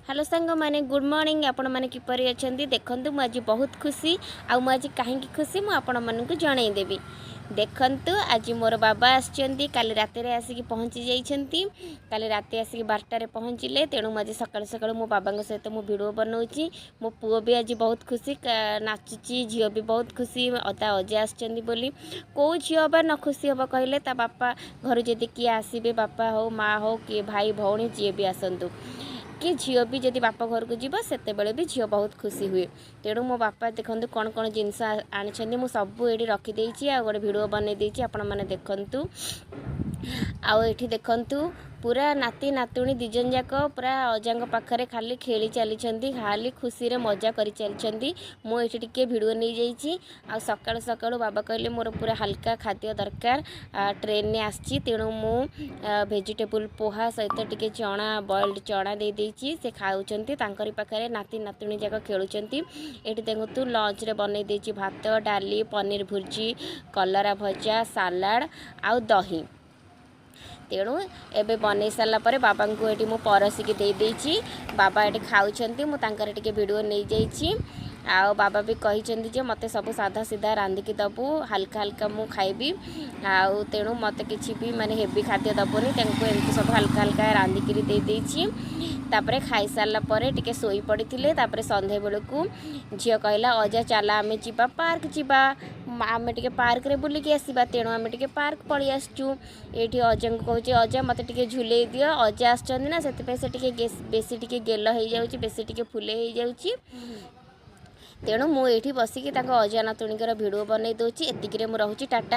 Hello ସାଙ୍ଗମାନେ, good morning. ଆପଣମାନେ କିପରି ଅଛନ୍ତି? ଦେଖନ୍ତୁ, ମୁଁ ଆଜି ବହୁତ ଖୁସି। ଆଉ ମୁଁ ଆଜି କାହିଁକି ଖୁସି, ମୁଁ ଆପଣମାନଙ୍କୁ ଜଣାଇଦେବି। ଦେଖନ୍ତୁ, ଆଜି ମୋର ବାବା ଆସିଛନ୍ତି। କାଲି ରାତିରେ ଆସିକି ପହଞ୍ଚି ଯାଇଛନ୍ତି। କାଲି ରାତି ଆସିକି 12ଟାରେ ପହଞ୍ଚିଲେ। ତେଣୁ ମୁଁ ଆଜି ସକାଳୁ ସକାଳୁ ମୋ ବାବାଙ୍କ ସହିତ ମୁଁ ଭିଡ଼ିଓ ବନାଉଛି। ମୋ ପୁଅ ବି ଆଜି ବହୁତ ଖୁସି, ନାଚୁଛି। ଝିଅ ବି ବହୁତ ଖୁସି ତା ଅଜା ଆସିଛନ୍ତି ବୋଲି। କେଉଁ ଝିଅ ବା ନ ଖୁସି ହେବ କହିଲେ? ତା ବାପା ଘରୁ ଯଦି କିଏ ଆସିବେ, ବାପା ହଉ, ମା ହଉ, କିଏ ଭାଇ ଭଉଣୀ ଯିଏ ବି ଆସନ୍ତୁ, କି ଝିଅ ବି ଯଦି ବାପ ଘରକୁ ଯିବ, ସେତେବେଳେ ବି ଝିଅ ବହୁତ ଖୁସି ହୁଏ। ତେଣୁ ମୋ ବାପା ଦେଖନ୍ତୁ କ'ଣ କ'ଣ ଜିନିଷ ଆଣିଛନ୍ତି। ମୁଁ ସବୁ ଏଇଠି ରଖିଦେଇଛି ଆଉ ଗୋଟେ ଭିଡ଼ିଓ ବନେଇ ଦେଇଛି, ଆପଣମାନେ ଦେଖନ୍ତୁ। ଆଉ ଏଠି ଦେଖନ୍ତୁ, ପୁରା ନାତି ନାତୁଣୀ ଦୁଇ ଜଣ ଯାକ ପୁରା ଅଜାଙ୍କ ପାଖରେ ଖାଲି ଖେଳି ଚାଲିଛନ୍ତି, ଖାଲି ଖୁସିରେ ମଜା କରି ଚାଲିଛନ୍ତି। ମୁଁ ଏଠି ଟିକେ ଭିଡ଼ିଓ ନେଇଯାଇଛି। ଆଉ ସକାଳୁ ସକାଳୁ ବାବା କହିଲେ, ମୋର ପୁରା ହାଲକା ଖାଦ୍ୟ ଦରକାର, ଟ୍ରେନରେ ଆସିଛି। ତେଣୁ ମୁଁ ଭେଜିଟେବୁଲ୍ ପୋହା ସହିତ ଟିକେ ଚଣା, ବଏଲ୍ଡ ଚଣା ଦେଇଦେଇଛି। ସେ ଖାଉଛନ୍ତି, ତାଙ୍କରି ପାଖରେ ନାତି ନାତୁଣୀ ଯାକ ଖେଳୁଛନ୍ତି। ଏଠି ଦେଖନ୍ତୁ, ଲଞ୍ଚରେ ବନେଇ ଦେଇଛି ଭାତ, ଡାଲି, ପନିର ଭୁର୍ଜି, କଲରା ଭଜା, ସାଲାଡ଼ ଆଉ ଦହି। ତେଣୁ ଏବେ ବନେଇ ସାରିଲା ପରେ ବାବାଙ୍କୁ ଏଠି ମୁଁ ପରସିକି ଦେଇଦେଇଛି। ବାବା ଏଠି ଖାଉଛନ୍ତି, ମୁଁ ତାଙ୍କର ଟିକେ ଭିଡ଼ିଓ ନେଇଯାଇଛି। ଆଉ ବାବା ବି କହିଛନ୍ତି ଯେ ମୋତେ ସବୁ ସାଧା ସିଧା ରାନ୍ଧିକି ଦେବୁ, ହାଲକା ହାଲକା ମୁଁ ଖାଇବି, ଆଉ ତେଣୁ ମୋତେ କିଛି ବି ମାନେ ହେଭି ଖାଦ୍ୟ ଦେବୁନି। ତାଙ୍କୁ ଏମିତି ସବୁ ହାଲକା ହାଲକା ରାନ୍ଧିକିରି ଦେଇଦେଇଛି। ତାପରେ ଖାଇସାରିଲା ପରେ ଟିକେ ଶୋଇ ପଡ଼ିଥିଲେ। ତାପରେ ସନ୍ଧ୍ୟାବେଳକୁ ଝିଅ କହିଲା, ଅଜା ଚାଲ ଆମେ ଯିବା, ପାର୍କ ଯିବା, ଆମେ ଟିକେ ପାର୍କରେ ବୁଲିକି ଆସିବା। ତେଣୁ ଆମେ ଟିକେ ପାର୍କ ପଳେଇ ଆସିଛୁ। ଏଇଠି ଅଜାଙ୍କୁ କହୁଛି, ଅଜା ମୋତେ ଟିକେ ଝୁଲେଇ ଦିଅ। ଅଜା ଆସିଛନ୍ତି ନା, ସେଥିପାଇଁ ସେ ଟିକେ ବେଶୀ ଟିକେ ଗେଲ ହେଇଯାଉଛି, ବେଶୀ ଟିକେ ଫୁଲେଇ ହେଇଯାଉଛି। ତେଣୁ ମୁଁ ଏଇଠି ବସିକି ତାଙ୍କ ଅଜା ନାତୁଣୀଙ୍କର ଭିଡ଼ିଓ ବନେଇ ଦେଉଛି। ଏତିକିରେ ମୁଁ ରହୁଛି। ଟାଟା।